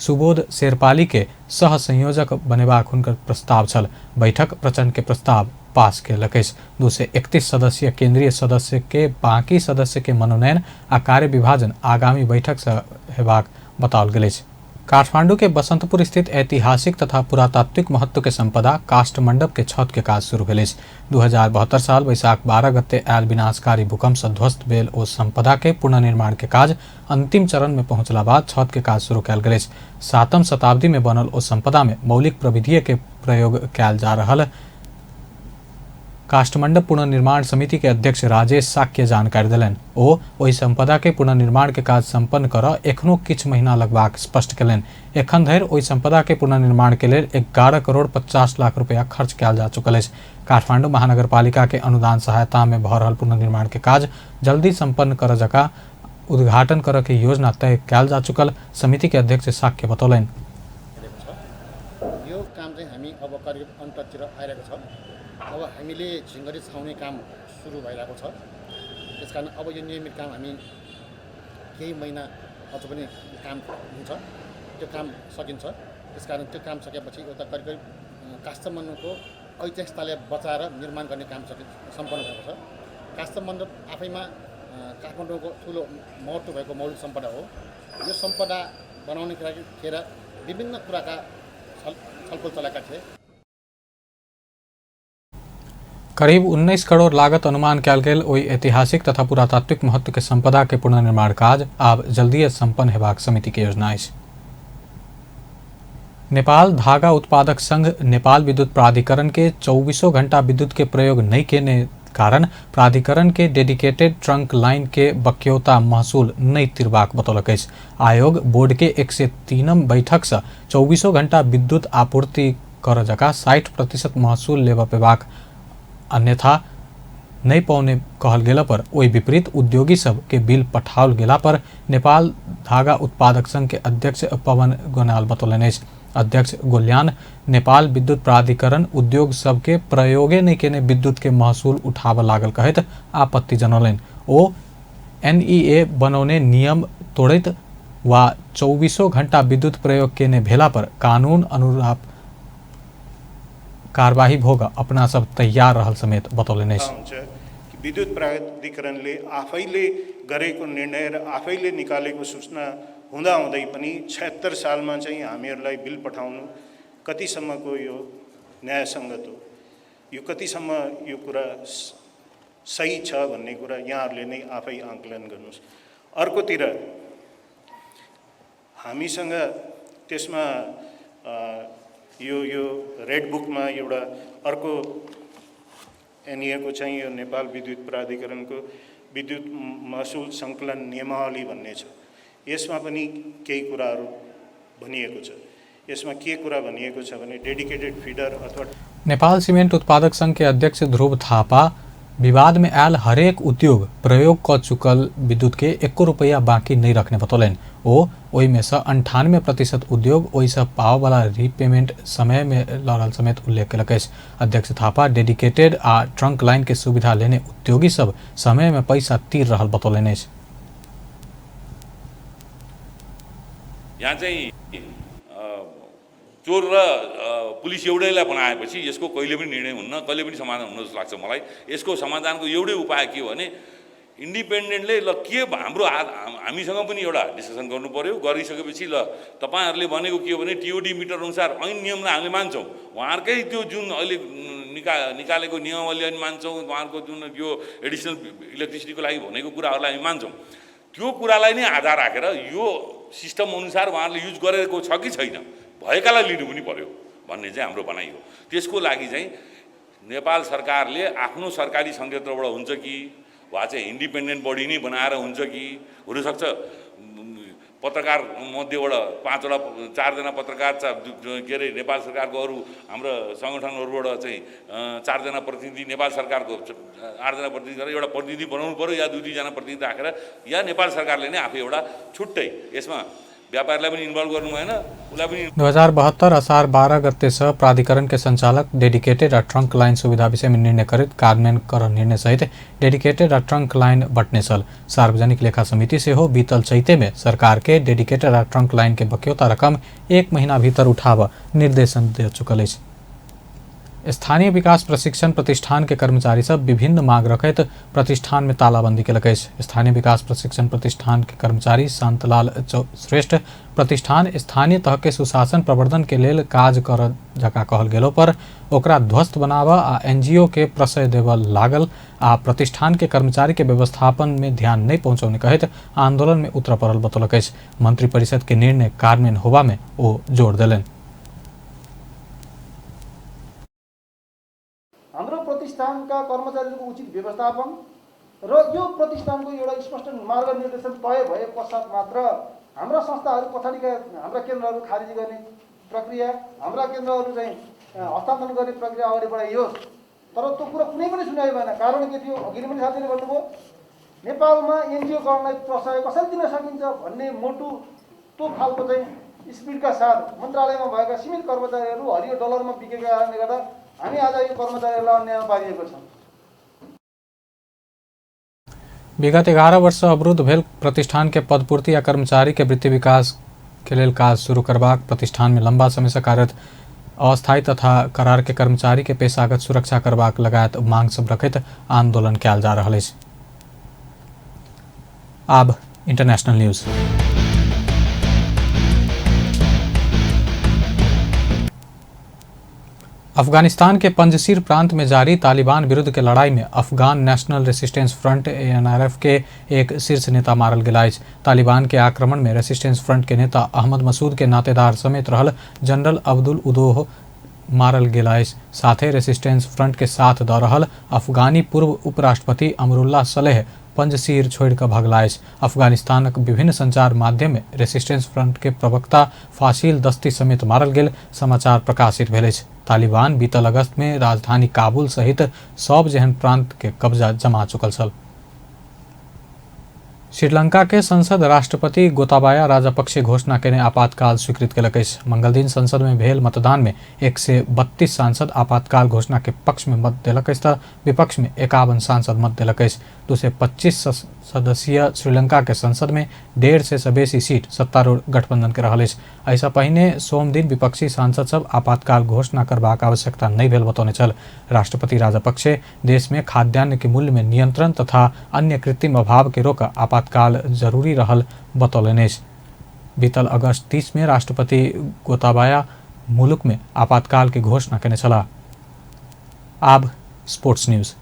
[SPEAKER 1] सुबोध शेरपाली के सह संयोजक बनेबाक हुनकर प्रस्ताव छल। बैठक प्रचंड के प्रस्ताव पास केलक अछि। 231 सदस्यीय केंद्रीय सदस्य के बाकी सदस्य के मनोनयन आ कार्य विभाजन आगामी बैठक से हेबाक बताओल गेल अछि। काठमांडू के बसंतपुर स्थित ऐतिहासिक तथा पुरातात्विक महत्व के संपदा काष्ठ मंडप के छत के काज शुरू भेल अछि। 2072 साल वैशाख 12 गते आयल विनाशकारी भूकंप से ध्वस्त भेल ओ संपदा के पुनर्निर्माण के काज अंतिम चरण में पहुंचला बाद छत के काज शुरू कयल गेल अछि। 7म शताब्दी में बनल ओ संपदा में मौलिक प्रविधि के प्रयोग कयल जा रहल काष्ठमंडप पुनर्निर्माण समिति के अध्यक्ष राजेश साक्य जानकारी देलनि। ओ ओहि संपदा के पुनर्निर्माण के काज संपन्न कर एखनो किछु महीना लगबाक स्पष्ट कयलनि। एखन धरि ओहि संपदा के पुनर्निर्माण के लेल 11 करोड़ 50 लाख रुपया खर्च कयल जा चुकल अछि। काठमांडू महानगरपालिका के अनुदान सहायता में भऽ रहल पुनर्निर्माण के काज जल्दी संपन्न कर जका उद्घाटन करऽ के योजना तय कयल जा चुकल समिति के अध्यक्ष साक्य बतौलनि।
[SPEAKER 12] यो काम चाहिँ हामी अब करिब अन्ततिर आइरहेको छ। अब हामीले झिङ्गरी छाउने काम सुरु भइरहेको छ। त्यसकारण अब यो नियमित काम हामी केही महिना अझ पनि काम हुन्छ, त्यो काम सकिन्छ। त्यसकारण त्यो काम सकेपछि एउटा करिब करिब काष्ठमण्डपको ऐतिहासिकतालाई बचाएर निर्माण गर्ने काम सम्पन्न भएको छ। काष्ठमण्डप आफैमा काठमाडौँको ठुलो महत्त्व भएको मौलिक सम्पदा हो। यो सम्पदा बनाउने खेर विभिन्न कुराका छलफल चलाएका थिए।
[SPEAKER 1] करीब 19 करोड़ लागत अनुमान कयल गेल ओहि ऐतिहासिक तथा पुरातात्विक महत्व के संपदा के पुनर्निर्माण काज आब जल्दीए संपन्न हेबाक समिति के योजना अछि। नेपाल धागा उत्पादक संघ नेपाल विद्युत प्राधिकरण के 24 घंटा विद्युत के प्रयोग नहीं केने कारण प्राधिकरण के डेडिकेटेड ट्रंक लाइन के बक्यौता महसूल नहीं तिरबाक बतौलक अछि। आयोग बोर्ड के 103 बैठक से 24 घंटा विद्युत आपूर्ति कर जका 60% महसूल लेबऽ पेबाक अन्यथा नहीं पौने कहल गेला पर ओहि विपरीत उद्योगी सब के बिल पठाओल गेला पर नेपाल धागा उत्पादक संघ के अध्यक्ष पवन गोनाल बतौलनि अछि। अध्यक्ष गोल्यान नेपाल विद्युत प्राधिकरण उद्योग सबके प्रयोगे नहीं केने विद्युत के महसूल उठाबऽ लागल कहैत आपत्ति जनौलनि। ओ NEA बनौने नियम तोड़ैत वा 24 घंटा विद्युत प्रयोग केने भेला पर कानून अनुरूप कारवाही भोग अपना सब तैयार रहल समेत बतौलनि अछि।
[SPEAKER 13] विद्युत प्राधिकरणले आफैले गरेको निर्णय र आफैले निकालेको सूचना हुँदाहुँदै पनि 76 सालमा चाहिँ हामीहरूलाई बिल पठाउनु कतिसम्मको यो न्यायसङ्गत हो, यो कतिसम्म यो कुरा सही छ भन्ने कुरा यहाँहरूले नै आफै आकलन गर्नुहोस्। अर्कोतिर हामीसँग त्यसमा यो यो रेड बुकमा एउटा अर्को एनइएको चाहिँ यो नेपाल विद्युत प्राधिकरणको विद्युत महसुल सङ्कलन नियमावली भन्ने छ, यसमा पनि केही कुराहरू भनिएको छ। यसमा के कुरा भनिएको छ भने डेडिकेटेड फिडर अथवा
[SPEAKER 1] नेपाल सीमेंट उत्पादक संघ के अध्यक्ष ध्रुव थापा विवाद में आयल हरेक उद्योग प्रयोग क चुकल विद्युत के 1 रुपैया बाकी नहीं रखने बतौलनि। ओ ओहिमे सँ 98% उद्योग ओहिसँ पावऽवला रीपेमेंट समय में लड़ल समेत उल्लेख केलक अछि। अध्यक्ष थापा डेडिकेटेड आ ट्रंक लाइन के सुविधा लेने उद्योगी सब समय में पैसा तीर रहल बतौलनि अछि।
[SPEAKER 14] यहाँ चाहिँ चोर र पुलिस एउटैलाई बनाएपछि यसको कहिले पनि निर्णय हुन्न, कहिले पनि समाधान हुन्न जस्तो लाग्छ मलाई। यसको समाधानको एउटै उपाय के हो भने इन्डिपेन्डेन्टले ल के हाम्रो हामीसँग पनि एउटा डिस्कसन गर्नु पर्यो। गरिसकेपछि ल तपाईँहरूले भनेको के हो भने टिओडी मिटर अनुसार ऐन नियमलाई हामीले मान्छौँ, उहाँहरूकै त्यो जुन अहिले निकालेको नियमावली पनि मान्छौँ, उहाँहरूको जुन यो एडिसनल इलेक्ट्रिसिटीको लागि भनेको कुराहरूलाई हामी मान्छौँ। त्यो कुरालाई नै आधार राखेर यो सिस्टम अनुसार उहाँहरूले युज गरेको छ कि छैन भएकालाई लिनु पनि पर्यो भन्ने चाहिँ हाम्रो भनाइ हो। त्यसको लागि चाहिँ नेपाल सरकारले आफ्नो सरकारी संयन्त्रबाट हुन्छ कि वा चाहिँ इन्डिपेन्डेन्ट बडी नै बनाएर हुन्छ कि हुनसक्छ पत्रकार मध्येबाट 5वटा 4जना पत्रकार के अरे नेपाल सरकारको अरू हाम्रो सङ्गठनहरूबाट चाहिँ 4जना प्रतिनिधि, नेपाल सरकारको 8जना प्रतिनिधि गरेर एउटा प्रतिनिधि बनाउनु पर्यो या 2-2जना प्रतिनिधि राखेर या नेपाल सरकारले नै आफै एउटा छुट्टै यसमा व्यापारीलाई पनि इन्भल्भ गर्नु भएन उसलाई पनि।
[SPEAKER 1] 2072 असार 12 गते से प्राधिकरण के संचालक डेडिकेटेड आ ट्रंक लाइन सुविधा विषय में निर्णय करित कार्यान्वयन कर निर्णय सहित डेडिकेटेड आ ट्रंक लाइन बटने छल। सार्वजनिक लेखा समिति सेहो बीतल चैते में सरकार के डेडिकेटेड आ ट्रंक लाइन के बक्यौता रकम 1 महीना भीतर उठाव निर्देशन दे चुकल अछि। स्थानीय विकास प्रशिक्षण प्रतिष्ठान के कर्मचारी सब विभिन्न मांग रखैत प्रतिष्ठान में तालाबंदी केलक अछि। स्थानीय विकास प्रशिक्षण प्रतिष्ठान के कर्मचारी शांतलाल श्रेष्ठ प्रतिष्ठान स्थानीय तह के सुशासन प्रवर्धन के लेल काज कर जका कहल गेलो पर ओकरा ध्वस्त बनाबऽ आ एनजीओ के प्रश्रय देबऽ लागल आ प्रतिष्ठान के कर्मचारी के व्यवस्थापन में ध्यान नहीं पहुँचौने कहैत आंदोलन में उतरऽ पड़ल बतौलक अछि। मंत्रिपरिषद के निर्णय कार्यान्वयन होबा में ओ जोर देलनि।
[SPEAKER 15] हाम्रो प्रतिष्ठानका कर्मचारीहरूको उचित व्यवस्थापन र यो प्रतिष्ठानको एउटा स्पष्ट मार्गनिर्देशन तय भए पश्चात मात्र हाम्रा संस्थाहरू पछाडिका हाम्रा केन्द्रहरू खारिज गर्ने प्रक्रिया, हाम्रा केन्द्रहरू चाहिँ हस्तान्तरण गर्ने प्रक्रिया अगाडि बढाइयोस्। तर त्यो कुरा कुनै पनि सुनाइ भएन। कारण के थियो अघि पनि साथीले भन्नुभयो, नेपालमा एनजिओकरणलाई प्रश्रय कसरी दिन सकिन्छ भन्ने मोटो त्यो खालको चाहिँ स्पिडका साथ मन्त्रालयमा भएका सीमित कर्मचारीहरू हरियो डलरमा बिकेका कारणले गर्दा हामी आज यो कर्मचारीहरूलाई अन्यायमा पारिएको छ।
[SPEAKER 1] विगत 11 वर्ष अवरुद्ध भेल प्रतिष्ठान के पदपूर्ति या कर्मचारी के वृत्ति विकास के लेल काज शुरू करबाक, प्रतिष्ठान में लंबा समय से कार्यरत अस्थायी तथा करार के कर्मचारी के पेशागत सुरक्षा करबाक लगायत मांग सब रखैत आंदोलन कयल जा रहल अछि। आब इंटरनेशनल न्यूज। अफगानिस्तान के पंजशीर प्रांत में जारी तालिबान विरुद्ध के लड़ाई में Afghan national resistance front ANRF के एक शीर्ष नेता मारल गेल अछि। तालिबान के आक्रमण में रेसिस्टेंस फ्रंट के नेता अहमद मसूद के नातेदार समेत रहल जनरल अब्दुल उदोह मारल गेल अछि। साथे रेसिस्टेंस फ्रंट के साथ दऽ रहल अफगानी पूर्व उपराष्ट्रपति अमरुल्ला सलेह पंजशीर छोड़ि कऽ भगला अछि। अफगानिस्तानक विभिन्न संचार माध्यम में रेसिस्टेंस फ्रंट के प्रवक्ता फासिल दस्ती समेत मारल गेल समाचार प्रकाशित भेल अछि। तालिबान बीतल अगस्त में राजधानी काबुल सहित सब जेहन प्रांत के कब्जा जमा चुकल छल। श्रीलंका के संसद राष्ट्रपति गोताबाया राजापक्षे घोषणा केने आपातकाल स्वीकृत केलक अछि। मंगलदिन संसद में भेल मतदान में 132 सांसद आपातकाल घोषणा के पक्ष में मत देलक अछि त विपक्ष में 51 सांसद मत देलक अछि। 225 सदस्यीय श्रीलंका के संसद में 150 से बेसी सीट सत्तारूढ़ गठबंधन के रहल अछि। एहिसँ पहिने सोमदिन विपक्षी सांसद सब आपातकाल घोषणा करबाक आवश्यकता नहि भेल बतौने छल। राष्ट्रपति राजापक्षे देश में खाद्यान्न के मूल्य में नियंत्रण तथा अन्य कृत्रिम अभाव के रोक आपातकाल जरूरी रहल बतौलनि अछि। बीतल अगस्त 30 में राष्ट्रपति गोताबाया मुलुक में आपातकाल के घोषणा केने छलाह। आब स्पोर्ट्स न्यूज।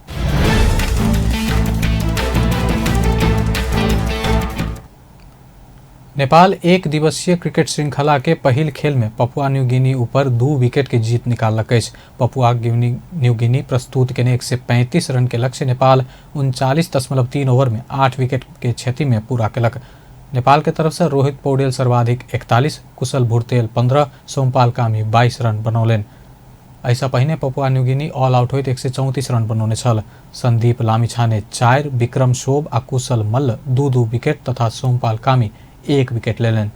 [SPEAKER 1] नेपाल एक दिवसीय क्रिकेट श्रृंखला के पहिल खेल में पपुआ न्यू गिनी ऊपर 2 विकेट के जीत निकाललक अछि। पपुआ न्यू गिनी प्रस्तुत केने 135 रन के लक्ष्य नेपाल 39.3 ओवर में 8 विकेट के क्षति में पूरा केलक। नेपाल के तरफ से रोहित पौडेल सर्वाधिक 41, कुशल भुर्तेल 15, सोमपाल कामी 22 रन बनौलनि। ऐसा पहिने Papua New Guinea all out होइत 134 रन बनौने छल। संदीप लामिछाने 4, विक्रम शोभ आ कुशल मल्ल 2-2 विकेट तथा सोमपाल कामी 1 विकेट लेलनि।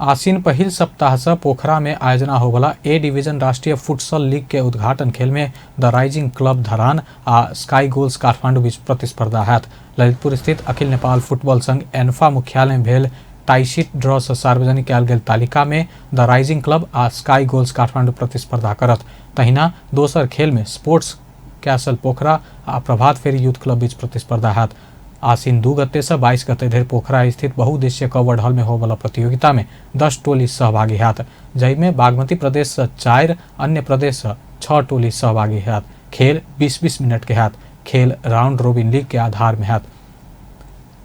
[SPEAKER 1] आसिन पहिल सप्ताह से पोखरा में आयोजना होवला ए डिवीजन राष्ट्रीय फुटसल लीग के उद्घाटन खेल में द राइजिंग क्लब धरान आ स्काई गोल्स काठमांडू बीच प्रतिस्पर्धा हैत। ललितपुर स्थित अखिल नेपाल फुटबॉल संघ एन्फा मुख्यालय में भेल टाइशीट ड्रॉ से सार्वजनिक कयल गेल तालिका में द राइजिंग क्लब आ स्काई गोल्स काठमांडू प्रतिस्पर्धा करत। तहिना दोसर खेल में स्पोर्ट्स कैसल पोखरा आ प्रभात फेरी यूथ क्लब बीच प्रतिस्पर्धा हैत। आसिन 2 गते से 22 गते धरि पोखरा स्थित बहुउद्देशीय कवर्ड हॉल में होबला प्रतियोगिता में 10 टोली सहभागी हैत, जाहिमे बागमती प्रदेश से 4, अन्य प्रदेश से 6 टोली सहभागी हैत। खेल 20-20 मिनट के हैत। खेल राउंड रोबिन लीग के आधार में हैत।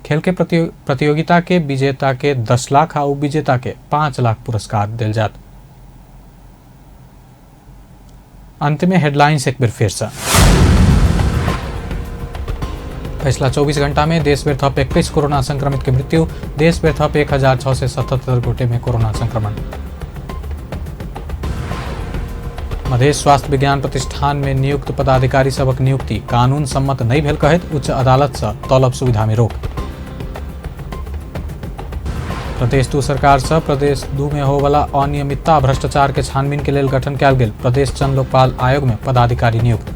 [SPEAKER 1] खेल के प्रतियोगिता के विजेता के 10 लाख आ उपविजेता के 5 लाख पुरस्कार दिल जात। अंत में हेडलाइंस एक बेर फिर से। पिछला 24 घंटा में देश भर थप 21 कोरोना संक्रमित के मृत्यु। देश भर थप 1677 गोटे में कोरोना संक्रमण। मधेश स्वास्थ्य विज्ञान प्रतिष्ठान में नियुक्त पदाधिकारी सबक नियुक्ति कानून सम्मत नहीं भेल कहैत उच्च अदालत से तलब सुविधा में रोक। प्रदेश 2 सरकार से प्रदेश 2 में होवला अनियमितता भ्रष्टाचार के छानबीन के लेल गठन कयल गेल प्रदेश जन लोकपाल आयोग में पदाधिकारी नियुक्त।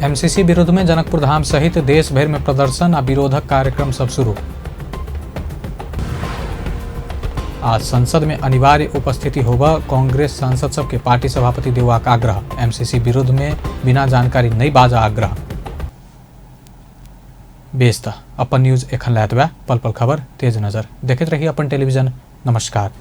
[SPEAKER 1] एमसीसी विरुद्ध में जनकपुर धाम सहित देश भर में प्रदर्शन आ विरोधक कार्यक्रम सब शुरू। आज संसद में अनिवार्य उपस्थिति होगा कांग्रेस सांसद सबके पार्टी सभापति देउवा का आग्रह। एमसीसी विरुद्ध में बिना जानकारी नहीं बाजा आग्रह। बेस त अपन न्यूज एखन लैतबा पल पल खबर तेज नजर देखैत रही अपन टेलीविजन। नमस्कार।